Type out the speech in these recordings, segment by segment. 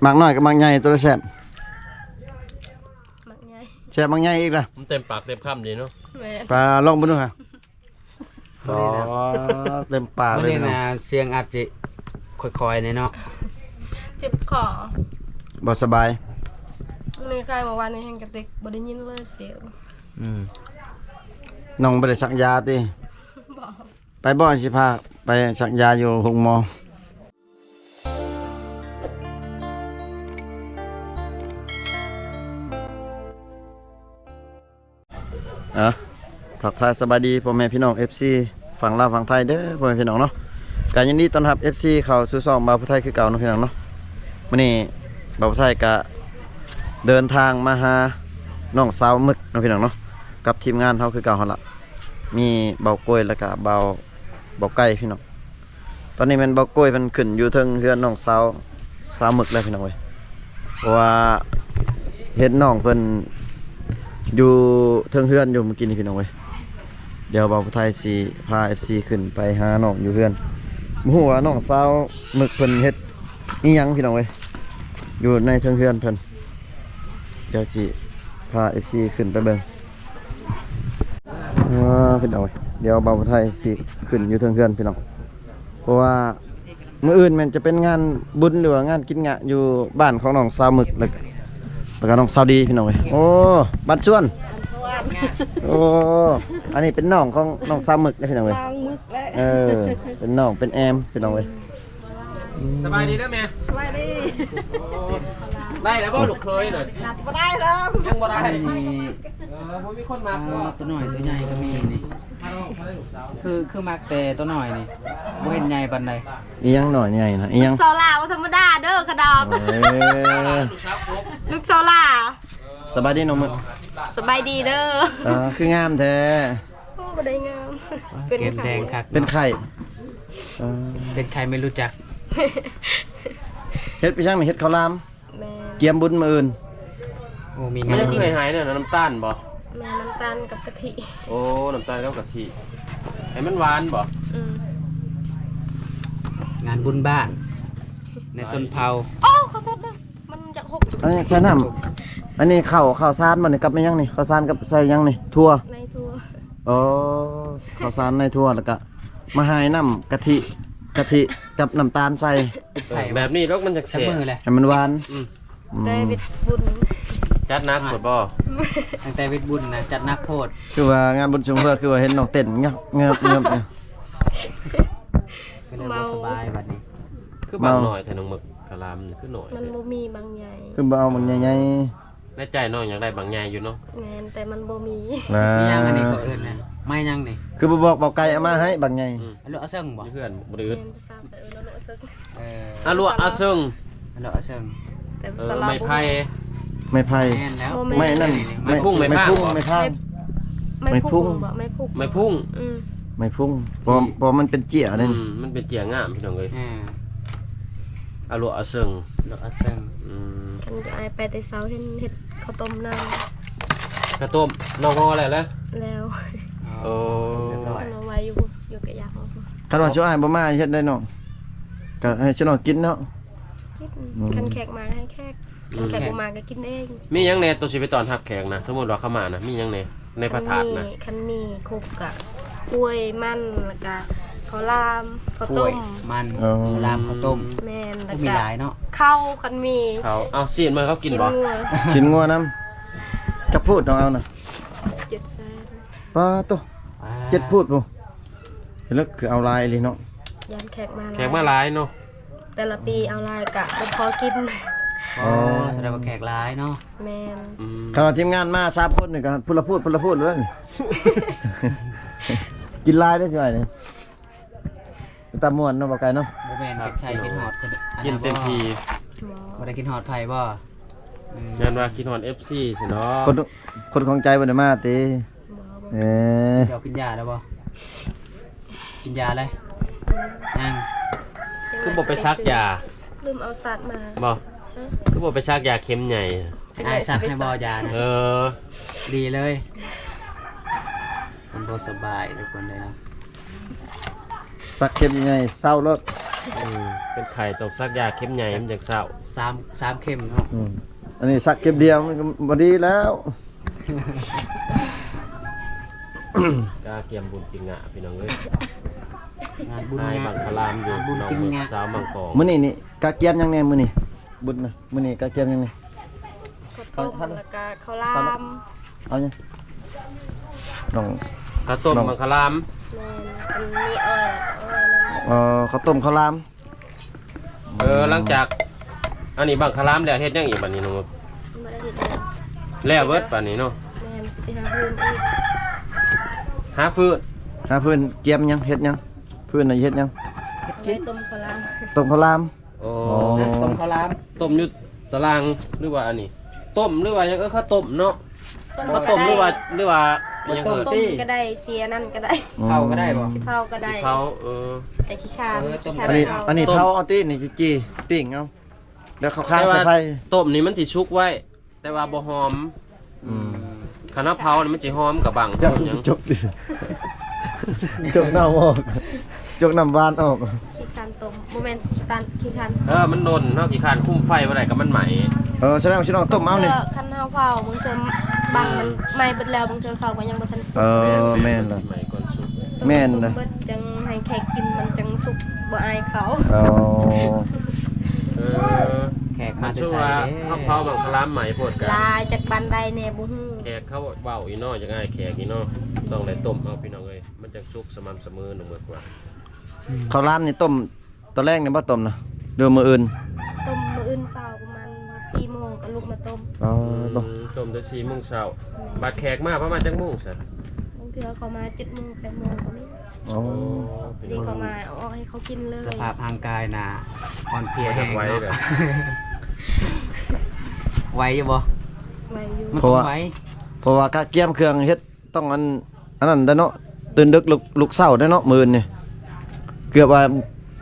ໝາກນ້ອຍກັບໝາກໃຫຍ່ ໂຕໃດແຊບ? ໝາກໃຫຍ່. ແຊບໝາກໃຫຍ່ອີກລະ. ມັນເຕັມປາກເຕັມຄຳດີເນາະ. ແມ່ນ. ປາ ລອງເບິ່ງດູຫາ. ອໍ ເຕັມປາກເລີຍ. ມື້ນີ້ນະ ສຽງອາດຊິຄ່ອຍໆແດ່ເນາະ. ເຈັບຄໍ. ບໍ່ສະບາຍ. ມື້ນີ້ໄຂ້ ເມື່ອວານນີ້ແຮງກະຕິກ ບໍ່ໄດ້ຍິນເລີຍສຽງ. ອືມ. ນ້ອງບໍ່ໄດ້ສັກຢາຕິ? ບໍ່. ໄປບໍ່ ຊິພາໄປສັກຢາຢູ່ໂຮງໝໍ. ເອົາ ທັກທາຍສະບາຍດີພໍ່ແມ່ພີ່ນ້ອງ ເອັຟຊີ ຝັ່ງລາວຝັ່ງໄທເດີ ພໍ່ແມ່ພີ່ນ້ອງເນາະ. ກະຍິນດີຕ້ອນຮັບ ເອັຟຊີ ເຂົ້າສູ່ຊ່ອງບ່າວຜູ້ໄທຄືເກົ່າເນາະ ພີ່ນ້ອງເນາະ. ມື້ນີ້ບ່າວຜູ້ໄທກະເດີນທາງມາຫານ້ອງສາວໝຶກເນາະ ພີ່ນ້ອງເນາະ ກັບທີມງານເຮົາຄືເກົ່າຫັ້ນລະ. ມີບ່າວໂກຍ ແລ້ວກະບ່າວ ບ່າວໄກ່ ພີ່ນ້ອງ. ຕອນນີ້ແມ່ນບ່າວໂກຍເພິ່ນຂຶ້ນຢູ່ເທິງເຮືອນນ້ອງສາວ ສາວໝຶກແລ້ວ ພີ່ນ້ອງເອີຍ. ເພາະວ່າເຫັນນ້ອງເພິ່ນຢູ່ເທິງເຮືອນຢູ່ມື້ກີ້ນີ້ ພີ່ນ້ອງເອີຍ. ດຽວບ່າວຜູ້ໄທຊິພາ ເອັຟຊີ ຂຶ້ນໄປຫານ້ອງຢູ່ເຮືອນ. ບໍ່ຮູ້ວ່ານ້ອງສາວໝຶກເພິ່ນເຮັດອີ່ຫຍັງ ພີ່ນ້ອງເອີຍ ຢູ່ໃນເທິງເຮືອນເພິ່ນ. ດຽວຊິພາ ເອັຟຊີ ຂຶ້ນໄປເບິ່ງ. ເອີ ພີ່ນ້ອງເອີຍ ດຽວບ່າວຜູ້ໄທຊິຂຶ້ນຢູ່ເທິງເຮືອນ ພີ່ນ້ອງ. ເພາະວ່າມື້ອື່ນແມ່ນຈະເປັນງານບຸນ ຫຼືວ່າງານກິນງະຢູ່ບ້ານຂອງນ້ອງສາວໝຶກ ແລ້ວ ແລ້ວກະນ້ອງສາວດີ ພີ່ນ້ອງເອີຍ. ໂອ້ ບ້ານສວນ ບ້ານສວນ. ໂອ້ ອັນນີ້ເປັນນ້ອງຂອງນ້ອງສາວໝຶກເດ້ ພີ່ນ້ອງເອີຍ. ນ້ອງໝຶກແຫຼະ. ເອີ ເປັນນ້ອງເປັນແອມ ພີ່ນ້ອງເອີຍ. ສະບາຍດີເດີແມ່. ສະບາຍດີ. ໂອ້ ໄດ້ແລ້ວບໍ່ລູກເຂີຍນະ? ນັດບໍ່ໄດ້ດອກ. ຍັງບໍ່ໄດ້. ອັນນີ້ ເອີ ບໍ່ມີຄົນມັກບໍ່? ໂອ້ ໂຕນ້ອຍໂຕໃຫຍ່ກໍມີນີ້. ຄື ຄືມັກແຕ່ໂຕນ້ອຍນີ້ ບໍ່ເຫັນໃຫຍ່ປານໃດ. ອີຫຍັງນ້ອຍໃຫຍ່ນະ? ອີຫຍັງ? ສາວລາວບໍ່ທຳມະດາເດີຂະດອກ. ເອີ ລູກສາວກົບ ລູກສາວລາ. ສະບາຍດີນ້ອງເມີ. ສະບາຍດີເດີ. ເອີ ຄືງາມແທ້. ໂອ້ ບໍ່ໄດ້ງາມ. ເປັນໄຂ້. ເປັນໄຂ້. ເອີ ເປັນໄຂ້ໄມ່ຮູ້ຈັກ. ເຮັດໄປຫຍັງນີ້? ເຮັດເຂົ້າຫຼາມ. ແມ່ນ. ກຽມບຸນມື້ອື່ນ. ໂອ້ ມີງານ. ມັນຍັງຄືຫາຍໆນັ້ນນະ ນ້ຳຕານບໍ່? ແມ່ນ ນ້ຳຕານກັບກະທິ. ໂອ້ ນ້ຳຕານກັບກະທິ ໃຫ້ມັນຫວານບໍ່? ອືມ. ງານບຸນບ້ານໃນຊົນເຜົ່າ. ໂອ້ ຂໍໂທດເດີ ມັນຢາກຫົກ. ອັນນີ້ໃສ່ນ້ຳ ອັນນີ້ເຂົ້າ ເຂົ້າສານບໍ່ນີ້ ກັບແມ່ນຫຍັງນີ້? ເຂົ້າສານກັບໃສ່ຫຍັງນີ້? ຖົ່ວ. ໃນຖົ່ວ. ໂອ້ ເຂົ້າສານໃນຖົ່ວ ແລ້ວກະມາຫາຍນ້ຳກະທິ ກະທິກັບນ້ຳຕານໃສ່. ເອີ ແບບນີ້ດອກມັນຈັກແຊບ ໃຫ້ມັນຫວານ. ອືມ. ອືມ ແຕ່ເຮັດບຸນ ຈັດໜັກໂພດບໍ່? ຕັ້ງແຕ່ເຮັດບຸນນະ ຈັດໜັກໂພດ. ຄືວ່າງານບຸນຊຸມເພື່ອ ຄືວ່າເຫັນນ້ອງເຕັ້ນງຶບໆຢູ່. ກໍເລີຍບໍ່ສະບາຍບັດນີ້. ຄືບັກນ້ອຍແທ້ນ້ອງເໝິກ ກະລາມນີ້ຄືນ້ອຍ. ມັນບໍ່ມີບັກໃຫຍ່. ຄືບໍ່ເອົາບັກໃຫຍ່ໆ? ໃນໃຈນ້ອງຢາກໄດ້ບັກໃຫຍ່ຢູ່ເນາະ. ແມ່ນ ແຕ່ມັນບໍ່ມີ. ນະ ອີຫຍັງອັນນີ້ເຂົາເອີ້ນນະ? ໄມ້ຫຍັງນີ້? ຄືບໍ່ບອກ ເບົາໄກ່ເອົາມາໃຫ້ບັກໃຫຍ່. ອືມ. ອາລຸອາເຊິ່ງບໍ່? ຢູ່ເຮືອນບໍ່ໄດ້ອຶດ. ແມ່ນ ພາສາໄທເອີ້ນອາລຸອາເຊິ່ງ. ເອີ ອາລຸອາເຊິ່ງ. ອາລຸອາເຊິ່ງ. ແຕ່ພາສາລາວ ເອີ ໄມ້ໄຜ່. ໄມ້ໄຜ່. ແມ່ນແລ້ວ. ບໍ່ແມ່ນ. ໄມ້ນັ້ນ ໄມ້ ໄມ້ພຸ້ງ ໄມ້ພາງ. ໄມ້ ໄມ້ພຸ້ງ. ໄມ້ພຸ້ງ. ອືມ ໄມ້ພຸ້ງ. ເພາະ ເພາະມັນເປັນເຈ້ຍເດ້. ອືມ ມັນເປັນເຈ້ຍງາມ ພີ່ນ້ອງເອີຍ. ອາ ອາລຸອາເຊິ່ງ. ອາລຸອາເຊິ່ງ. ອືມ. ຄັນອາຍໄປແຕ່ເຊົ້າ ເຫັນເຮັດເຂົ້າຕົ້ມນຳ. ເຂົ້າຕົ້ມ ນ້ອງຫໍ່ແລ້ວລະ? ແລ້ວ. ໂອ້ ຮຽບຮ້ອຍ. ເອົາໄວ້ຢູ່ ຢູ່ກະຢາກ. ຄັນວ່າຊຸອ້າຍບໍ່ມາເຮັດໄດ້ນ້ອງ ກະໃຫ້ຊຸນ້ອງກິນເນາະ. ກິນ. ອືມ. ຄັນແຂກມາໃຫ້ແຂກ. ອືມ. ຄັນແຂກບໍ່ມາກໍກິນເອງ. ມີຫຍັງແດ່ໂຕຊິໄປຕ້ອນຮັບແຂກນະ? ສົມມຸດວ່າເຂົາມານະ ມີຫຍັງແດ່ໃນພະທາດນະ? ຄັນມີຄົບກະກ້ວຍ ມັນ ແລ້ວກະເຂົ້າຫຼາມ ເຂົ້າຕົ້ມ. ກ້ວຍ ມັນ ເອີ ເຂົ້າຫຼາມ ເຂົ້າຕົ້ມ. ແມ່ນ. ແລ້ວກະມີຫຼາຍເນາະ ເຂົ້າ ຄັນມີເຂົ້າ. ເອົາຊີ້ນມາໃຫ້ເຂົາກິນບໍ່? ຊີ້ນງົວ. ຊີ້ນງົວນຳ. ຈັກພູດນ້ອງເອົານະ? ເຈັດແສນ. ປາໂຕ ເຈັດພູດພຸ້ນ. ເລິກ ຄືເອົາຫຼາຍອີ່ຫຼີເນາະ. ຢ້ານແຂກມາຫຼາຍ. ແຂກມາຫຼາຍເນາະ. ແຕ່ລະປີເອົາຫຼາຍກະບໍ່ພໍກິນ. ອໍ ອໍ ສະແດງວ່າແຂກຫຼາຍເນາະ. ແມ່ນ. ອືມ. ຄັນວ່າທີມງານມາສາມຄົນນີ້ກໍພຸ້ນລະພູດ ພຸ້ນລະພູດເລີຍ. ກິນຫຼາຍເດ້ ຊິວ່ານີ້. ຕາມ່ວນເນາະ ບໍ່ໄກເນາະ. ບໍ່ແມ່ນເປັນໄຂ້ຄິດຮອດຄົນ ກິນເຕັມທີ່. ບໍ່. ບໍ່ໄດ້ຄິດຮອດໃຜບໍ່? ອືມ. ຢ້ານວ່າຄິດຮອດເອັຟຊີຊັ້ນເນາະ. ຄົນ ຄົນຂອງໃຈບໍ່ໄດ້ມາຕິ? ບໍ່ ບໍ່. ເອີ ເຈົ້າກິນຢາແລ້ວບໍ່? ກິນຢາແລ້ວ? ຍັງ. ຄືບໍ່ໄປສັກຢາ? ລືມເອົາສັກມາ. ບໍ່. ຮະ? ຄືບໍ່ໄປສັກຢາເຂັມໃຫຍ່? ອ້າຍສັກໃຫ້ບໍ່ຢານະ? ເອີ ດີເລີຍ. ມັນບໍ່ສະບາຍທຸກຄົນເລີຍເນາະ. ສັກເຂັມໃຫຍ່ເຊົາໂລດ. ອືມ ເປັນໄຂ້ຕ້ອງສັກຢາເຂັມໃຫຍ່ມັນຈັ່ງເຊົາ. ສາມ ສາມເຂັມເນາະ. ອືມ ອັນນີ້ສັກເຂັມດຽວມັນກໍບໍ່ດີແລ້ວ. ກະກຽມບຸນກິນງະ ພີ່ນ້ອງເອີຍ. ງານບຸນງະ ອ້າຍບັງຄະລາມຢູ່ ງານບຸນກິນງະ ໜອງເມືອງ ສາວມັງກອງ. ມື້ນີ້ນີ້ກະກຽມຫຍັງແດ່ມື້ນີ້? ບຸນນະ ມື້ນີ້ກະກຽມຫຍັງນີ້? ເຂົ້າຕົ້ມ ເຂົ້າ ແລ້ວກະເຂົ້າຫຼາມ. ເອົາຫຍັງ? ນ້ອງ ເຂົ້າຕົ້ມ ນ້ອງ ບັງຄະລາມ. ແມ່ນ ອັນນີ້ອ້ອຍ ອ້ອຍນັ້ນ. ອໍ ເຂົ້າຕົ້ມເຂົ້າຫຼາມ. ເອີ ຫຼັງຈາກອັນນີ້ບັງຄະລາມແລ້ວ ເຮັດຫຍັງອີກບັດນີ້ນ້ອງ? ບໍ່ໄດ້ເຮັດຫຍັງ ແລ້ວເບິດບັດນີ້ເນາະ. ແມ່ນ ຊິໄປຫາຟືນອີກ. ຫາຟືນ ຫາຟືນ ກຽມຫຍັງ ເຮັດຫຍັງ? ຟືນນະເຮັດຫຍັງ? ເຮັດກິນ ຕົ້ມເຂົ້າຫຼາມ ຕົ້ມເຂົ້າຫຼາມ. ອໍ ຕົ້ມເຂົ້າຫຼາມ ຕົ້ມຢູ່ຕາລາງ ຫຼືວ່າອັນນີ້ ຕົ້ມ ຫຼືວ່າຫຍັງ? ເອີ ເຂົ້າຕົ້ມເນາະ. ເຂົ້າຕົ້ມ ເຂົ້າຕົ້ມ ຫຼືວ່າ ຫຼືວ່າຫຍັງ? ຕົ້ມ ເອີ ຕົ້ມກໍໄດ້ ຊິອັນນັ້ນກໍໄດ້. ອືມ ເຜົາກໍໄດ້ບໍ່? ຊິເຜົາກໍໄດ້. ຊິເຜົາ ເອີ ແຕ່ຂີ້ຄ້ານ. ເອີ ຕົ້ມ ອັນນີ້ ອັນນີ້ເຜົາເອົາຕິ ນີ້ຈີ່ໆ ປີ້ງເອົາ ແລ້ວເຂົ້າຄານໃສ່ໄຟ. ແຕ່ວ່າຕົ້ມນີ້ມັນຊິສຸກໄວ ແຕ່ວ່າບໍ່ຫອມ. ອືມ ຄັນເຮົາເຜົານີ້ມັນຊິຫອມກະບັງ ເຈົ້າ ຫອມຫຍັງ? ຈົກ ຈົກນ້ຳອອກ ຈົກນ້ຳຫວານອອກ. ຂີ້ຄ້ານຕົ້ມ ບໍ່ແມ່ນຂີ້ຄ້ານ ຂີ້ຄ້ານ. ເອີ ມັນດົນ ເຮົາຂີ້ຄ້ານຄຸມໄຟບໍ່ໄດ້ກໍມັນໄໝ້. ເອີ ສະແດງວ່າຊິລອງຕົ້ມເອົານີ້. ເອີ ຄັນເຮົາເຜົາບາງເທື່ອບັງມັນໄໝ້ເບິດແລ້ວ ບາງເທື່ອເຂົ້າກໍຍັງບໍ່ທັນສຸກ. ເອີ ແມ່ນລະ ມັນຊິໄໝ້ກ່ອນສຸກ. ແມ່ນລະ ຕົ້ມເບິດຈັ່ງໃຫ້ແຂກກິນ ມັນຈັ່ງສຸກ ບໍ່ອາຍເຂົາ. ອໍ ເອີ ແຂກມາແຕ່ໃສເດ້? ເຮົາເຜົາບັງຄະລາມໃໝ່ໂພດກະ ຫຼາຍ ຈັກບ້ານໃດແດ່ບໍ່ຮູ້. ແຂກເຂົາເວົ້າອີ່ເນາະ ຢາກອາຍແຂກອີ່ເນາະ. ຕ້ອງໄດ້ຕົ້ມເອົາ ພີ່ນ້ອງເອີຍ ມັນຈັ່ງສຸກສະໝ່ຳສະເໝີ ໜຶ່ງມື້ກວ່າ. ເຂົ້າຫຼາມນີ້ຕົ້ມຕອນແລງນີ້ບໍ່ຕົ້ມນະ ຫຼືມື້ອື່ນ? ຕົ້ມມື້ອື່ນເຊົ້າປະມານສີ່ໂມງກໍລຸກມາຕົ້ມ. ອໍ ອືມ ຕົ້ມແຕ່ສີ່ໂມງເຊົ້າ. ແມ່ນ ບັດແຂກມາປະມານຈັກໂມງຊະ? ບາງເທື່ອເຂົາມາເຈັດໂມງ ແປດໂມງກໍມີ. ອໍ ໂອ້ ພໍດີເຂົາມາເອົາອອກໃຫ້ເຂົາກິນເລີຍ. ສະພາບຮ່າງກາຍໜ້າອ່ອນເພຍແຮງເນາະ. ໄວຢູ່ບໍ່? ໄວຢູ່. ມັນຕ້ອງໄວ ເພາະວ່າ ເພາະວ່າກະກຽມເຄື່ອງເຮັດ ຕ້ອງອັນ ອັນນັ້ນແຫຼະເນາະ ຕື່ນດຶກລຸກ ລຸກເຊົ້າແຫຼະເນາະ ມື້ອື່ນນີ້ ເກືອບວ່າ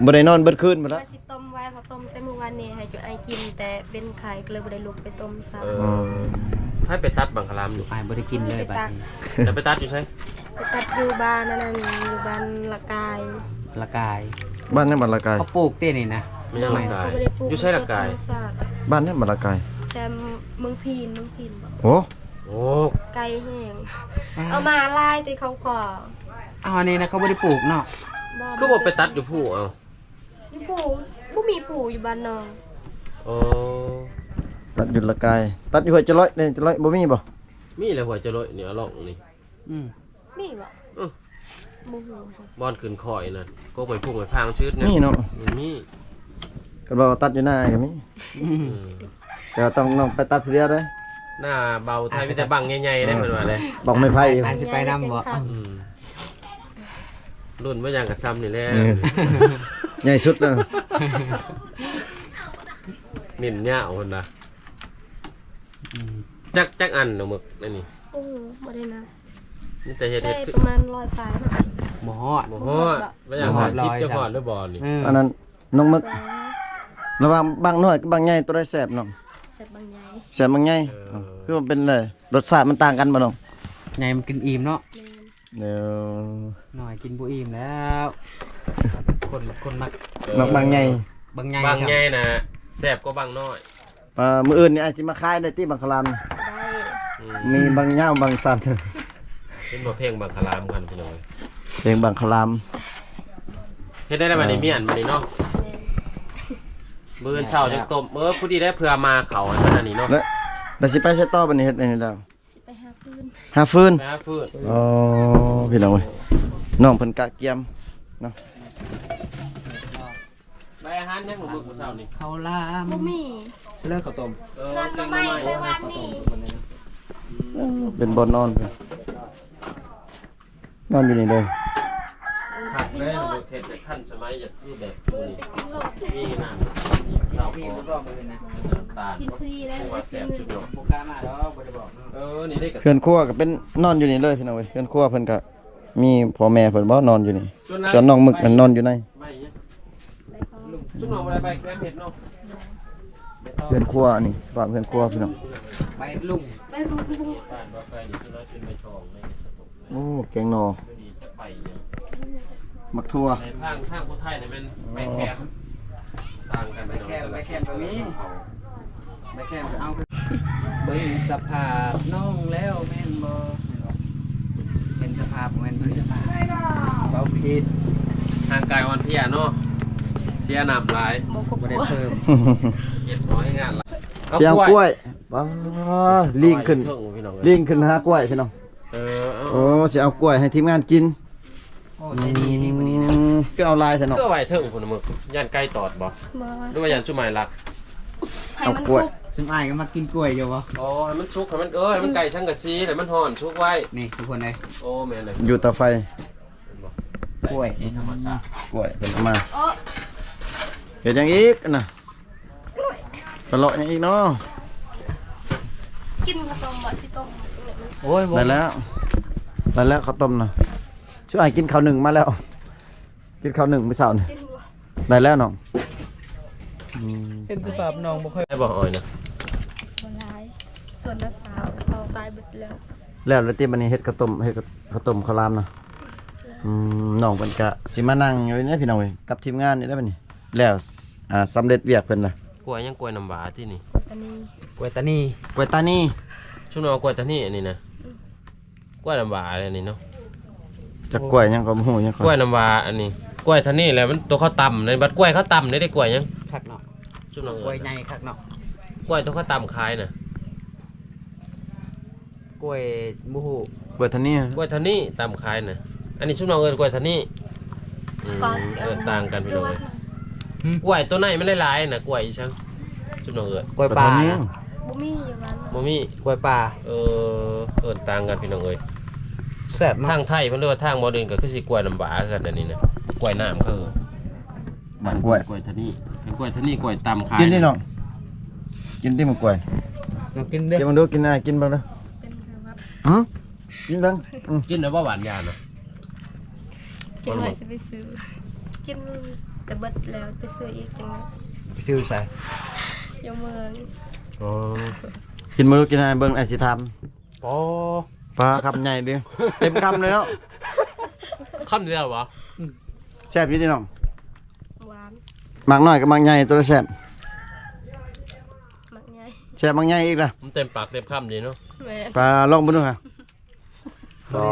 ບໍ່ໄດ້ນອນເບິດຄືນພຸ້ນລະ. ວ່າຊິຕົ້ມໄວ້ ເຂົາຕົ້ມແຕ່ມື້ວານນີ້ໃຫ້ຈຸອ້າຍກິນ ແຕ່ເປັນໄຂ້ກໍເລີຍບໍ່ໄດ້ລຸກໄປຕົ້ມຊ້ຳ. ເອີ ໃຜໄປຕັດບັງຄະລາມນີ້? ອ້າຍບໍ່ໄດ້ກິນເລີຍບັດນີ້. ຈະໄປຕັດຢູ່ໃສ? ໄປຕັດຢູ່ບ້ານອັນນັ້ນ ຢູ່ບ້ານລະກາຍ. ລະກາຍ ບ້ານຫຍັງ? ບ້ານລະກາຍ. ເຂົາປູກຕິນີ້ນະ? ແມ່ນລະກາຍ. ເຂົາບໍ່ໄດ້ປູກ ຢູ່ໃສລະກາຍ? ບ້ານຫຍັງ? ບ້ານລະກາຍ ແຕ່ເມືອງພີນ ເມືອງພີນບໍ? ໂອ້ ໂອ້ ໄກແຮງ. ອ້າ ເອົາມາຫຼາຍຕິເຂົາຂໍ. ເອົາ ອັນນີ້ນະ ເຂົາບໍ່ໄດ້ປູກເນາະ. ບໍ່ ຄືບໍ່ໄປຕັດຢູ່ພູ? ເອົາ ຢູ່ພູ ບໍ່ມີພູຢູ່ບ້ານນ້ອງ. ໂອ້ ຕັດຢູ່ລະກາຍ ຕັດຢູ່ຫ້ວຍຈະລອຍເດ້. ຈະລອຍບໍ່ມີບໍ? ມີແຫຼະ ຫ້ວຍຈະລອຍນີ້ ອາລ່ອງນີ້. ອືມ ມີບໍ່? ອື ບໍ່ຮູ້ ບ່ອນຂຶ້ນຄ້ອຍນະ ກົກໄມ້ພຸ້ງໄມ້ພາງຊຶດນະ. ມີເນາະ. ອື ມີ. ກໍບອກວ່າຕັດຢູ່ນາກໍມີ. ອື ເອີ ແຕ່ວ່າຕ້ອງ ນ້ອງໄປຕັດຜູ້ດຽວເດ້. ໜ້າເບົາໄທມີແຕ່ບັ້ງໃຫຍ່ໆເດ້ ເອີ ເພິ່ນວ່າເດ້. ບັ້ງໄມ້ໄຜ່ ອ້າຍຊິໄປນຳບໍ່? ອື ລຸ້ນບໍ່ຫຍັງກໍຊ່ຳນີ້ແຫຼະ. ເອີ ໃຫຍ່ສຸດແລ້ວ ເນັ້ນຍາວພຸ້ນນະ. ອືມ ຈັກ ຈັກອັນນ້ອງເໝິກອັນນີ້? ໂອ້ ບໍ່ໄດ້ນັບ ມີແຕ່ເຮັດ ເຮັດ ໄດ້ປະມານຮ້ອຍປາຍເນາະ. ບໍ່ຮອດ ບໍ່ຮອດ ບໍ່ຮອດ ບໍ່ຢາກ ບໍ່ຮອດຮ້ອຍ ຫ້າສິບ ຈະຮອດຫຼືບໍ່ນີ້? ເອີ ອັນນັ້ນນ້ອງເໝິກ ເອີ ລະຫວ່າງບັ້ງນ້ອຍກັບບັ້ງໃຫຍ່ ໂຕໃດແຊບນ້ອງ? ແຊບບັ້ງໃຫຍ່. ແຊບບັ້ງໃຫຍ່. ເອີ ເອີ ຄືວ່າເປັນໃດ ລົດຊາດມັນຕ່າງກັນບໍ່ນ້ອງ? ໃຫຍ່ມັນກິນອີ່ມເນາະ. ແມ່ນ. ເອີ ນ້ອຍກິນບໍ່ອີ່ມແລ້ວ ຄົນ ຄົນມັກ ເອີ ມັກບັ້ງໃຫຍ່ ບັ້ງໃຫຍ່ ບັ້ງໃຫຍ່ນະແຊບກວ່າບັ້ງນ້ອຍ. ອ່າ ມື້ອື່ນນີ້ອາດຊິມາຂາຍໄດ້ຕິບັງຄະລາມ? ໄດ້. ອືມ ມີບັງຍາວບັງສັ້ນ ເຫັນບໍ່ ເພງບັງຄະລາມກັນພີ່ນ້ອງເອີຍ ເພງບັງຄະລາມ. ເຮັດໄດ້ແລ້ວບັດນີ້ ອ່າ ມ້ຽນບັດນີ້ເນາະ. ແມ່ນ. ມື້ອື່ນເຊົ້າຈັ່ງຕົ້ມ ເອີ ພໍດີໄດ້ເພື່ອມາເຂົ້າອັນນັ້ນນີ້ເນາະ. ແລ້ວ ແລ້ວຊິໄປໃສຕໍ່ບັດນີ້ ເຮັດອັນນີ້ແລ້ວ? ຊິໄປຫາຟືນ ຫາຟືນ ຫາຟືນ. ໂອ້ ພີ່ນ້ອງເອີຍ ນ້ອງເພິ່ນກະກຽມເນາະ. ໄດ້ອາຫານຫຍັງມື້ເຊົ້ານີ້? ເຂົ້າຫຼາມ ບໍ່ມີ ຊິເລີຍເຂົ້າຕົ້ມ. ເອີ ແກງໜໍ່ໄມ້ ແກງໜໍ່ໄມ້ ເມື່ອວານນີ້. ເປັນບ່ອນນອນເພິ່ນ ນອນຢູ່ນີ້ເດີ. ຄັກເລີຍ ເຂດຈະທັນສະໄໝ ຢາກຄືແບບນີ້ ມີນ້ຳ ມີເຂົ້າຂອງ ນ້ຳຕານ ເພາະວ່າແຊບສຸດຍອດ. ບໍ່ກ້າມາດອກ ບໍ່ໄດ້ບອກເນາະ. ເອີ ນີ້ເດ້ ເຮືອນຄົວກໍເປັນນອນຢູ່ນີ້ເລີຍພີ່ນ້ອງເອີຍ. ເຮືອນຄົວເພິ່ນກໍມີພໍ່ແມ່ເພິ່ນບໍ່ນອນຢູ່ນີ້ ສ່ວນນ້ອງໝຶກນັ້ນນອນຢູ່ໃນ. ໃບຫຍັງ? ຊຸມນ້ອງບໍ່ໄດ້ໃບແຄມເຫັດເນາະ. ເຮືອນຄົວນີ້ ສະພາບເຮືອນຄົວພີ່ນ້ອງ ໃບລຸງ ບ້ານບໍ່ໄກນີ້ ສ່ວນຫຼາຍເປັນໃບຕອງເດ້. ໂອ້ ແກງໜໍ່ ຕົວນີ້ຈັກໃບຫຍັງ? ໝາກຖົ່ວ ໃນທາງ ທາງຜູ້ໄທນີ້ແມ່ນໃບແຄມ ຕ່າງກັນ ໃບແຄມ ໃບແຄມກໍມີ ໃບແຄມກໍເອົາ. ເບິ່ງສະພາບນ້ອງແລ້ວແມ່ນບໍ່? ເຫັນສະພາບ ບໍ່ແມ່ນເບິ່ງສະພາບ ເວົ້າຜິດ. ຮ່າງກາຍອ່ອນເພຍເນາະ ເສຍນ້ຳຫຼາຍ ບໍ່ໄດ້ເພີ່ມ ເຮັດໜ້ອຍງານຫຼາຍ. ຊິເອົາກ້ວຍ ວ້າ ລີງຂຶ້ນ ລີງຂຶ້ນຫາກ້ວຍພີ່ນ້ອງ. ເອີ ເອົາ ໂອ້ ຊິເອົາກ້ວຍໃຫ້ທີມງານກິນ. ໂອ້ ໃຈດີດີມື້ນີ້ນະ ອືມ ຄືເອົາຫຼາຍແທ້ເນາະ. ຄືເອົາໄວ້ເທິງພຸ້ນນະ ມຶກ ຢ້ານໄກ່ຕອດບໍ່? ບໍ່ ຫຼືວ່າຢ້ານຊຸມອ້າຍລັກ? ໃຫ້ມັນສຸກ ຊຸມອ້າຍກໍມັກກິນກ້ວຍຢູ່ບໍ່? ໂອ້ ໃຫ້ມັນສຸກ ໃຫ້ມັນ ເອີ ໃຫ້ມັນໃກ້ສັງກະສີ ແລ້ວມັນຮ້ອນ ສຸກໄວ້. ນີ້ທຸກຄົນເອີຍ ໂອ້ ແມ່ນເລີຍ ຢູ່ເຕົາໄຟ. ເຫັນບໍ່? ກ້ວຍ ໃສ່ທີ່ທຳມະຊາດ ກ້ວຍເພິ່ນເອົາມາ. ເຮັດຫຍັງອີກນະ? ໄປເລາະຫຍັງອີກເນາະ? ກິນເຂົ້າຕົ້ມບໍ່? ຊິຕົ້ມ ໂອ້ຍ ໄດ້ແລ້ວ ໄດ້ແລ້ວເຂົ້າຕົ້ມນະ. ຊ່ວຍອ້າຍກິນເຂົ້າໜຶ້ງມາແລ້ວ ກິນເຂົ້າໜຶ້ງມື້ເຊົ້ານີ້ ກິນບໍ່? ໄດ້ແລ້ວນ້ອງ. ອືມ ເຫັນສະພາບນ້ອງບໍ່ຄ່ອຍ ໄດ້ບໍ່ອ້ອຍນະ? ບໍ່ຫຼາຍ ສ່ວນລະຊາວ ເຂົາຂາຍເບິດແລ້ວ. ແລ້ວລະຕິ ບັດນີ້ເຮັດເຂົ້າຕົ້ມ ເຮັດເຂົ້າຕົ້ມເຂົ້າຫຼາມນະ. ອືມ ນ້ອງເພິ່ນກະຊິມານັ່ງຢູ່ນີ້ພີ່ນ້ອງເອີຍ ກັບທີມງານນີ້ແຫຼະບັດນີ້ ແລ້ວ ອ່າ ສຳເລັດວຽກເພິ່ນລະ. ກ້ວຍຫຍັງ? ກ້ວຍນ້ຳຫວາຕິນີ້ ອັນນີ້ ກ້ວຍຕານີ ກ້ວຍຕານີ ຊຸມນ້ອງວ່າກ້ວຍຕານີອັນນີ້ນະ. ອືມ ກ້ວຍນ້ຳຫວາອັນນີ້ເນາະ ຈັກກ້ວຍຫຍັງກໍບໍ່ຮູ້ຫຍັງ. ກ້ວຍນ້ຳຫວາອັນນີ້ ກ້ວຍຕານີແຫຼະ ມັນໂຕເຂົາຕຳໃນ ບັດກ້ວຍເຂົາຕຳໄດ້ ໄດ້ກ້ວຍຫຍັງ? ຄັກເນາະ ຊຸມນ້ອງເອີຍ ກ້ວຍໃຫຍ່ຄັກເນາະ. ກ້ວຍໂຕເຂົາຕຳຂາຍນະ ກ້ວຍ ບໍ່ຮູ້ ກ້ວຍທະນີ ກ້ວຍທະນີຕຳຂາຍນະ. ອັນນີ້ຊຸມນ້ອງເອີ້ນກ້ວຍທະນີ. ອືມ ເອີ້ນຕ່າງກັນພີ່ນ້ອງເອີຍ. ຫືມ ກ້ວຍໂຕໃນມັນຫຼາຍໆນະ ກ້ວຍອີສັງ? ຊຸມນ້ອງເອີ້ນ ກ້ວຍປ່າ ກ້ວຍທະນີ ບໍ່ມີຢູ່ບ້ານ ບໍ່ມີ ກ້ວຍປ່າ. ເອີ ເອີ້ນຕ່າງກັນພີ່ນ້ອງເອີຍ. ແຊບເນາະ ທາງໄທເພິ່ນ ຫຼືວ່າທາງບ່ອນອື່ນກໍຄືຊິກ້ວຍນ້ຳຫວາຄືກັນ ອັນນີ້ນະ ກ້ວຍນ້ຳຄື ບ້ານກ້ວຍ ກ້ວຍທະນີ ເປັນກ້ວຍທະນີ ກ້ວຍຕຳຂາຍ. ກິນຕິນ້ອງ ກິນຕິໝາກກ້ວຍ ລອງກິນເດີ ກິນເບິ່ງດູ ກິນ ກິນເບິ່ງດູ. ເປັນຫວັດ ຫື ກິນເບິ່ງ ອືມ ກິນແລ້ວບໍ່ຫວານຢານະ? ກິນໄວ້ຊິໄປຊື້ ກິນແຕ່ເບິດແລ້ວໄປຊື້ອີກຈັ່ງ. ໄປຊື້ໃສ? ຢູ່ເມືອງ. ອໍ ກິນເບິ່ງດູ ກິນໃຫ້ເບິ່ງ ອ້າຍຊິຖາມ. ອໍ ປາຄຳໃຫຍ່ເດ້ ເຕັມຄຳເລີຍເນາະ. ຄຳດຽວບໍ່? ອືມ ແຊບຢູ່ຕິນ້ອງ. ຫວານ ໝາກນ້ອຍກັບໝາກໃຫຍ່ ໂຕໃດແຊບ? ໝາກໃຫຍ່ ແຊບໝາກໃຫຍ່ອີກລະ. ມັນເຕັມປາກເຕັມຄຳດີເນາະ. ແມ່ນ ປາລອງເບິ່ງດູຫາ. ອໍ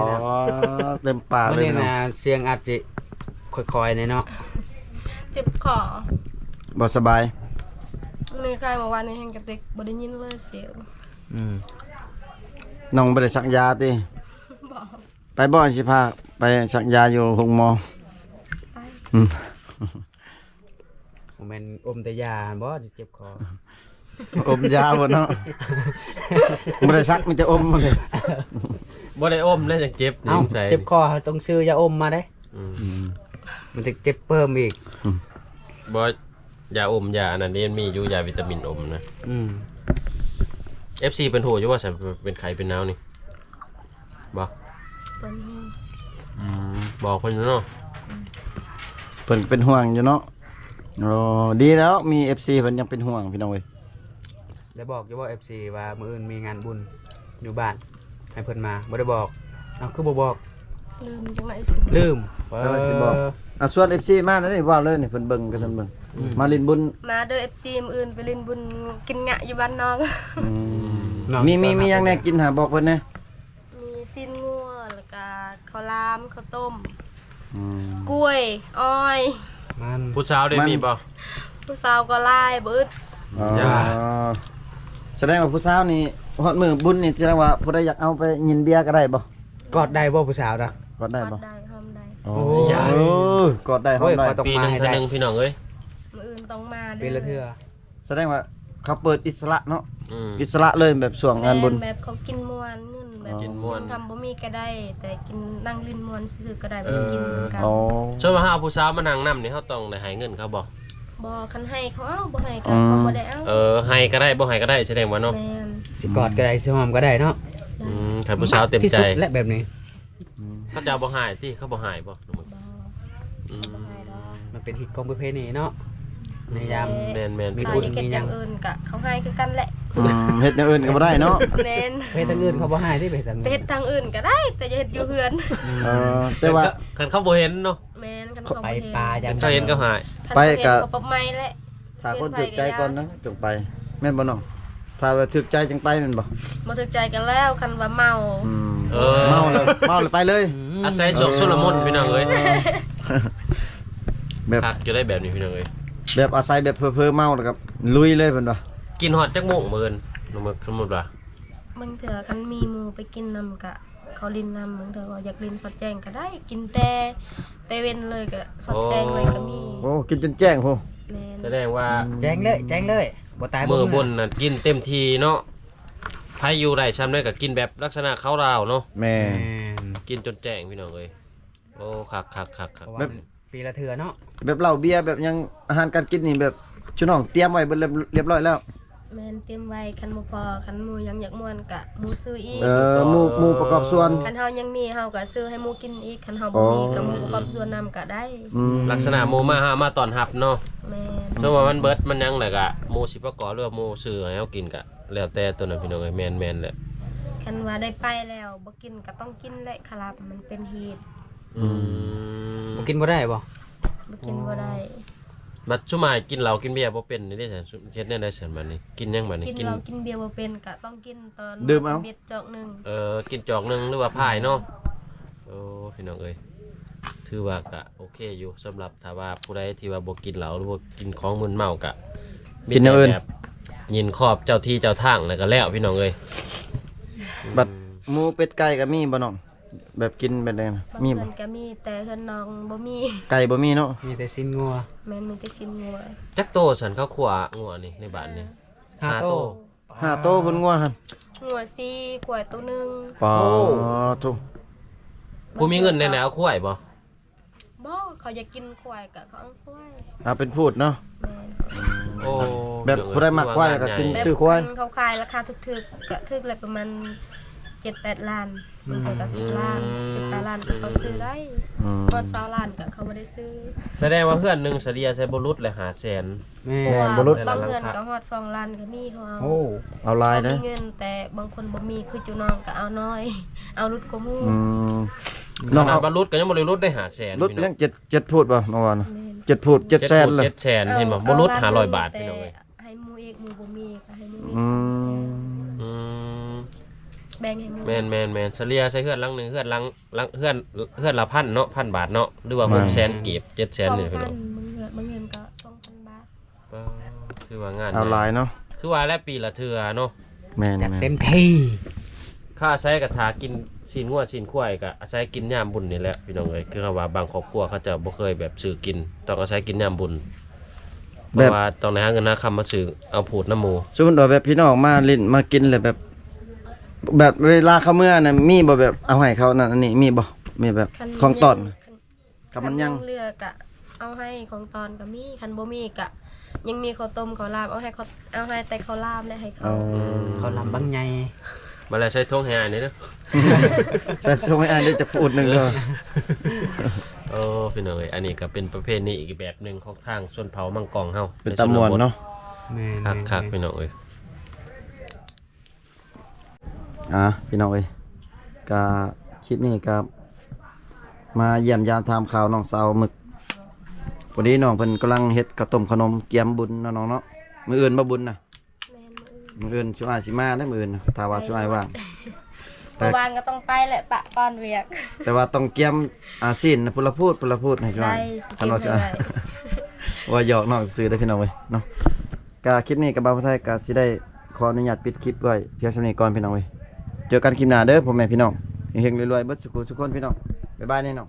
ເຕັມປາກເລີຍເນາະ. ມື້ນີ້ນະ ສຽງອາດຊິຄ່ອຍໆແດ່ເນາະ ເຈັບຄໍ ບໍ່ສະບາຍ. ມື້ຄ່າຍເມື່ອວານນີ້ແຮງກະຕິກ ບໍ່ໄດ້ຍິນເລີຍສຽງ. ອືມ ນ້ອງບໍ່ໄດ້ສັກຢາຕິ? ບໍ່ ໄປບໍ່ ຊິພາໄປສັກຢາຢູ່ໂຮງໝໍ? ໄປ ອືມ ບໍ່ແມ່ນອົມແຕ່ຢາຫັ້ນບໍ່ ເຈັບຄໍ? ອົມຢາບໍ່ເນາະ ບໍ່ໄດ້ສັກ ມີແຕ່ອົມ. ບໍ່ໄດ້ອົມແລ້ວຈັ່ງເຈັບ. ເອົ້າ ໃສ່ ເຈັບຄໍເຮົາຕ້ອງຊື້ຢາອົມມາເດ້. ອືມ ອືມ ມັນຈະເຈັບເພີ່ມອີກ. ອືມ ບໍ່ ຢາອົມ ຢາອັນນັ້ນນີ້ ມັນມີຢູ່ ຢາວິຕາມິນອົມນະ. ອືມ ເອັຟຊີ ເພິ່ນຮູ້ຢູ່ວ່າ ເປັນໄຂ້ເປັນໜາວນີ້? ບໍ່ ເພິ່ນຮູ້. ອືມ ບອກເພິ່ນຢູ່ເນາະ. ອືມ ເພິ່ນເປັນຫ່ວງຢູ່ເນາະ. ໂອ້ ດີແລ້ວ ມີເອັຟຊີເພິ່ນຍັງເປັນຫ່ວງ ພີ່ນ້ອງເອີຍ. ໄດ້ບອກຢູ່ບໍ່ ເອັຟຊີ ວ່າມື້ອື່ນມີງານບຸນຢູ່ບ້ານ ໃຫ້ເພິ່ນມາ? ບໍ່ໄດ້ບອກ. ເອົ້າ ຄືບໍ່ບອກ? ລືມ ຈັ່ງວ່າເອັຟຊີລືມ. ເອີ ຊິບອກ ເອີ ອ່ະ ຊວນເອັຟຊີມາແລ້ວນີ້ ເວົ້າເລີຍນີ້ ເພິ່ນເບິ່ງ ກໍເພິ່ນເບິ່ງ. ອືມ ມາຫຼິ້ນບຸນ ມາເດີ ເອັຟຊີ ມື້ອື່ນໄປຫຼິ້ນບຸນ ກິນງະຢູ່ບ້ານນ້ອງ. ອືມ ມີ ມີ ມີຫຍັງແດ່ກິນຫາ ບອກເພິ່ນແດ່. ມີຊີ້ນງົວ ແລ້ວກະເຂົ້າຫຼາມ ເຂົ້າຕົ້ມ ອືມ ກ້ວຍ ອ້ອຍ ມັນ. ຜູ້ສາວໄດ້ມີບໍ່? ຜູ້ສາວກໍຫຼາຍ ບໍ່ອຶດ. ອໍ ສະແດງວ່າຜູ້ສາວນີ້ ຮອດມື້ບຸນນີ້ ສະແດງວ່າຜູ້ໃດຢາກເອົາໄປຍິນເບຍກໍໄດ້ບໍ່? ກອດໄດ້ບໍ່ຜູ້ສາວນະ? ກອດໄດ້ບໍ່? ກອດໄດ້ ຫອມໄດ້. ໂອ້ ໂອ້ຍ ເອີ ກອດໄດ້ ຫອມໄດ້. ໂອ້ຍ ປີໜຶ່ງເທື່ອໜຶ່ງ ພີ່ນ້ອງເອີຍ. ມື້ອື່ນຕ້ອງມາເດີ ປີລະເທື່ອ. ສະແດງວ່າເຂົາເປີດອິດສະຫຼະເນາະ. ອືມ ອິດສະຫຼະເລີຍ ແບບຊ່ວງງານບຸນ. ແມ່ນ ແບບເຂົາກິນມ່ວນ ເງິນແບບ ກິນມ່ວນ ຄຳບໍ່ມີກໍໄດ້ ແຕ່ກິນ ນັ່ງຫຼິ້ນມ່ວນຊື່ໆກໍໄດ້. ເອີ ບໍ່ໄດ້ກິນເງິນກັນ. ອໍ ສົມມຸດວ່າເຮົາເອົາຜູ້ສາວມານັ່ງນຳນີ້ ເຮົາຕ້ອງໄດ້ໃຫ້ເງິນເຂົາບໍ່? ບໍ່ ຄັນໃຫ້ເຂົາເອົາ ບໍ່ໃຫ້ກໍ ອືມ ເຂົາບໍ່ໄດ້ເອົາ. ເອີ ໃຫ້ກໍໄດ້ ບໍ່ໃຫ້ກໍໄດ້ ສະແດງວ່າເນາະ. ແມ່ນ ຊິກອດກໍໄດ້ ຊິຫອມກໍໄດ້ເນາະ. ອືມ ຄັນຜູ້ສາວເຕັມໃຈ ທີ່ສຸດແຫຼະແບບນີ້. ອືມ ເຂົາເຈົ້າບໍ່ຮ້າຍຕິ? ເຂົາບໍ່ຮ້າຍບໍ່? ບໍ່ ອືມ ບໍ່ຮ້າຍດອກ. ມັນເປັນຮີດຄອງປະເພນີເນາະ ໃນຍາມ ແມ່ນໆ ມີບຸນມີຫຍັງ ເຮັດຢ່າງອື່ນກະເຂົາຮ້າຍຄືກັນແຫຼະ. ອືມ ເຮັດຢ່າງອື່ນກໍບໍ່ໄດ້ເນາະ. ແມ່ນ ເຮັດທາງອື່ນເຂົາບໍ່ຮ້າຍຕິ? ໄປເຮັດທາງອື່ນ ໄປເຮັດທາງອື່ນກໍໄດ້ ແຕ່ຢ່າເຮັດຢູ່ເຮືອນ. ເອີ ແຕ່ວ່າ ແຕ່ ຄັນເຂົາບໍ່ເຫັນເນາະ. ແມ່ນ ຄັ ເຂົາ ໄປປ່າຢ່າງດຽວ ເຂົາເຫັນກໍຫາຍ ຄັນ ໄປ ເຂົາເຫັນ ກໍ ເຂົາປັບໃໝແຫຼະ ຖ້າຄົນຖືກໃຈກ່ອນນະ ຈຶ່ງໄປ ແມ່ນບໍ່ນ້ອງ? ຖ້າວ່າຖືກໃຈຈຶ່ງໄປແມ່ນບໍ່? ບໍ່ຖືກໃຈກັນແລ້ວ ຄັນວ່າເມົາ ອືມ ເອີ ເມົາແລ້ວ ເມົາແລ້ວໄປເລີຍ ອືມ ອາໄສຊ່ວງຊຸນລະມຸນ ເອີ ພີ່ນ້ອງເອີຍ ແບບ ຄັກຢູ່ໄດ໋ແບບນີ້ ພີ່ນ້ອງເອີຍ ແບບອາໄສແບບເຜີໆເມົາແລ້ວກໍລຸຍເລີຍເພິ່ນວ່າ ກິນຮອດຈັກໂມງມື້ອື່ນ? ສົມມຸດວ່າ ບາງເທື່ອຄັນມີໝູ່ໄປກິນນຳກະ ເຂົາຫຼິ້ນນຳ ບາງເທື່ອວ່າຢາກຫຼິ້ນສອດແຈ້ງກໍໄດ້ ກິນແຕ່ ແຕ່ເວັນເລີຍກໍສອດແຈ້ງເລີຍກໍມີ ໂອ້ ກິນຈົນແຈ້ງພຸ້ນ ແມ່ນ ສະແດງວ່າ ອືມ ແຈ້ງເລີຍ ແຈ້ງເລີຍ ບໍ່ຕາຍບໍ່ເມື່ອ ມື້ບຸນນັ້ນກິນເຕັມທີ່ເນາະ ໃຜຢູ່ໄດ້ຊ່ຳໃດກໍກິນແບບລັກສະນະເຂົາລາວເນາະ ແມ່ນ ແມ່ນ ກິນຈົນແຈ້ງ ພີ່ນ້ອງເອີຍ ໂອ້ ຄັກໆໆໆ ແບບ ປີລະເທື່ອເນາະ ແບບເຫຼົ້າເບຍແບບຫຍັງ ອາຫານການກິນນີ້ແບບ ຊຸນ້ອງຕຽມໄວ້ເບິດລຽບ ລຽບຮ້ອຍແລ້ວ ແມ່ນ ຕຽມໄວ້ ຄັນບໍ່ພໍ ຄັນໝູ່ຍັງຢາກມ່ວນກະໝູ່ຊື້ອີກ ເອີ ໝູ່ ໝູ່ປະກອບສ່ວນ ຄັນເຮົາຍັງມີເຮົາກະຊື້ໃຫ້ໝູ່ກິນອີກ ຄັນເຮົາບໍ່ມີ ອໍ ກະໝູ່ປະກອບສ່ວນນຳກະໄດ້ ອືມ ລັກສະນະໝູ່ມາຫາ ມາຕ້ອນຮັບເນາະ ແມ່ນ ສົມມຸດວ່າມັນເບິດມັນຫຍັງແລ້ວກະ ໝູ່ຊິປະກອບ ຫຼືວ່າໝູ່ຊື້ໃຫ້ເຮົາກິນກະ ແລ້ວແຕ່ໂຕນັ້ນ ພີ່ນ້ອງເອີຍ ແມ່ນໆແຫຼະ ຄັນວ່າໄດ້ໄປແລ້ວບໍ່ກິນກໍຕ້ອງກິນແຫຼະ ຄະລາບມັນເປັນຮີດ ອືມ ອືມ ບໍ່ກິນບໍ່ໄດ້ບໍ່? ບໍ່ກິນບໍ່ໄດ້ ບັດຊຸມອ້າຍກິນເຫຼົ້າກິນເບຍບໍ່ເປັນນີ້ເດ້ ເຮັດແນວໃດຊັ້ນບັດນີ້? ກິນຫຍັງບັດນີ້? ກິນເຫຼົ້າກິນເບຍບໍ່ເປັນ ກໍຕ້ອງກິນຕອນດື່ມເອົາ ເບັດຈອກໜຶ່ງ ເອີ ກິນຈອກໜຶ່ງ ຫຼືວ່າພາຍເນາະ ໂອ້ ພີ່ນ້ອງເອີຍ ຖືວ່າກະໂອເຄຢູ່ ສຳລັບຖ້າວ່າຜູ້ໃດທີ່ວ່າບໍ່ກິນເຫຼົ້າ ຫຼືບໍ່ກິນຂອງມຶນເມົາກະ ກິນແນວອື່ນ ມີແຕ່ແບບຍິນຂອບເຈົ້າທີ່ເຈົ້າທາງ ແລ້ວກໍແລ້ວ ພີ່ນ້ອງເອີຍ ບັດ ອືມ ໝູເປັດໄກ່ກໍມີບໍ່ນ້ອງ? ແບບກິນແບບໃດນະ ມີບໍ່? ບາງເຮືອນກໍມີ ແຕ່ເຮືອນນ້ອງບໍ່ມີ ໄກ່ບໍ່ມີເນາະ ມີແຕ່ຊີ້ນງົວ ແມ່ນ ມີແຕ່ຊີ້ນງົວ ຈັກໂຕຊັ້ນ ເຂົາຂົ້ວງົວນີ້ໃນບ້ານນີ້? ຫ້າ ຫ້າໂຕ ໂຕ ຫ້າໂຕພຸ້ນງົວຫັ້ນ ງົວສີ່ ຄວາຍໂຕໜຶ່ງ ປາ ໂອ້ ໂທ້ ຜູ້ມີເງິນແດ່ນະ ເອົາຄວາຍບໍ່? ບໍ່ ເຂົາຢາກກິນຄວາຍກໍເຂົາເອົາຄວາຍ ເອົາເປັນພູດເນາະ ແມ່ນ ໂອ້ ແບບຜູ້ໃດມັກຄວາຍກໍກິນ ແບບ ຊື້ຄວາຍ ຄັນເຂົາຂາຍລາຄາຖືກໆ ກໍຖືກລະປະມານເຈັດແປດລ້ານ ບາງເທື່ອກໍສິບລ້ານ ອືມ ສິບປາຍລ້ານກໍເຂົາຊື້ໄດ້ ອືມ ຮອດຊາວລ້ານກໍເຂົາບໍ່ໄດ້ຊື້ ສະແດງວ່າເຮືອນໜຶ່ງສະເລ່ຍໃສ່ບໍ່ຫຼຸດແຫຼະຫ້າແສນ ແມ່ນ ບໍ່ຫຼຸດ ບາງເຮືອນກໍຮອດສອງລ້ານກໍມີ ເຂົາເອົາ ໂອ້ ເອົາຫຼາຍເດ້ ມີເງິນ ແຕ່ບາງຄົນບໍ່ມີ ຄືຈຸນ້ອງກໍເອົາໜ້ອຍ ເອົາຫຼຸດກວ່າໝູ່ ອືມ ຂະໜາດວ່າຫຼຸດກໍຍັງບໍ່ໄດ້ຫຼຸດໄດ້ຫ້າແສນ ຫຼຸດໄປຍັງເຈັດ ເຈັດພຸ້ນບໍ່ ນ້ອງວ່ານະ ແມ່ນ ເຈັດພຸ້ນ ເຈັດແສນ ເຈັດແສນ ເອີ ເຫັນບໍ່ ບໍ່ຫຼຸດຫ້າຮ້ອຍບາດ ພີ່ນ້ອງເອີຍ ໃຫ້ໝູ່ອີກ ໝູ່ບໍ່ມີກໍໃຫ້ໝູ່ອີກ ອືມ ສາມແສນ ອືມ ແບ່ງໃຫ້ໝູ່ ແມ່ນໆໆ ສະເລ່ຍໃສ່ເຮືອນຫຼັງໜຶ່ງ ເຮືອນຫຼັງ ຫຼັງ ເຮືອນ ເຮືອນລະພັນເນາະ ພັນບາດເນາະ ຫຼືວ່າ ແມ່ນ ຫົກແສນກີບ ເຈັດແສນນີ້ ສອງພັນ ພີ່ນ້ອງ ບາງເຮືອນ ບາງເຮືອນກໍສອງພັນບາດ ປາ ຖືວ່າງານ ເອົາຫຼາຍເນາະ ຄືວ່າແຫຼະ ປີລະເທື່ອເນາະ ແມ່ນໆ ຈັດເຕັມທີ່ ຄ່າໃຊ້ກໍຖ້າກິນຊີ້ນງົວຊີ້ນຄວາຍກໍອາໄສກິນຍາມບຸນນີ້ແຫຼະ ພີ່ນ້ອງເອີຍ ຄືວ່າບາງຄອບຄົວເຂົາເຈົ້າບໍ່ເຄີຍແບບຊື້ກິນ ຕ້ອງອາໄສກິນຍາມບຸນ ເພາະວ່າຕ້ອງໄດ້ຫາເງິນຫາຄຳມາຊື້ເອົາພູດນຳໝູ່ ສົມມຸດວ່າແບບພີ່ນ້ອງມາຫຼິ້ນມາກິນແລ້ວແບບ ແບບເວລາເຂົາເມືອນະ ມີບໍ່ແບບເອົາໃຫ້ເຂົານັ້ນອັນນີ້ ມີບໍ່? ມີແບບ ຄັນ ຂອງຕ້ອນ ຄັນ ຄັນມັນຍັງ ຄັນຍັງເຫຼືອກະເອົາໃຫ້ ຂອງຕ້ອນກໍມີ ຄັນບໍ່ມີກະຍັງມີເຂົ້າຕົ້ມເຂົ້າຫຼາມ ເອົາໃຫ້ເຂົາ ເອົາໃຫ້ແຕ່ເຂົ້າຫຼາມແຫຼະ ໃຫ້ເຂົາ ເອີ ເຂົ້າຫຼາມບັກໃຫຍ່ ມາແລ້ວໃສ່ຖົງໃຫ້ອ້າຍແດ່ເດີ ໃສ່ຖົງໃຫ້ອ້າຍແດ່ຈັກພູດໜຶ່ງເດີ ໂອ້ ພີ່ນ້ອງເອີຍ ອັນນີ້ກໍເປັນປະເພນີອີກແບບໜຶ່ງຂອງທາງຊົນເຜົ່າມັງກອງເຮົາ ເປັນຕາມ່ວນເນາະ ໃນຊົນນະບົດ ແມ່ນໆ ຄັກໆ ພີ່ນ້ອງເອີຍ. ອ່າ ພີ່ນ້ອງເອີຍ ກະຄລິບນີ້ກະມາຢ້ຽມຢາມຖາມຂ່າວນ້ອງສາວໝຶກ ພໍດີນ້ອງເພິ່ນກຳລັງເຮັດເຂົ້າຕົ້ມເຂົ້າໜົມກຽມບຸນເນາະນ້ອງເນາະ ມື້ອື່ນບໍ່ບຸນນະ ແມ່ນ ມື້ອື່ນ ມື້ອື່ນຊຸອ້າຍຊິມາເດ້ ມື້ອື່ນນະ ຖ້າວ່າຊຸອ້າຍວ່າງ ແຕ່ ບໍ່ວ່າງກໍຕ້ອງໄປແຫຼະ ປະກ່ອນວຽກ ແຕ່ວ່າຕ້ອງກຽມ ອ່າ ຊີ້ນພຸ້ນລະພູດ ພຸ້ນລະພູດໃຫ້ຊຸອ້າຍ ໄດ້ ຄັນວ່າຊຸອ້າຍ ວ່າຫຍອກນ້ອງຊື່ໆເດີພີ່ນ້ອງເອີຍເນາະ. ກະຄລິບນີ້ກະບ່າວຜູ້ໄທກະຊິໄດ້ຂໍອະນຸຍາດປິດຄລິບໄວ້ພຽງສ່ຳນີ້ກ່ອນພີ່ນ້ອງເອີຍ ເຈີກັນຄລິບໜ້າເດີພໍ່ແມ່ພີ່ນ້ອງ ເຮັງໆລວຍໆເບິດສູ່ຜູ້ສູ່ຄົນພີ່ນ້ອງ ບາຍບາຍແນ່ນ້ອງ.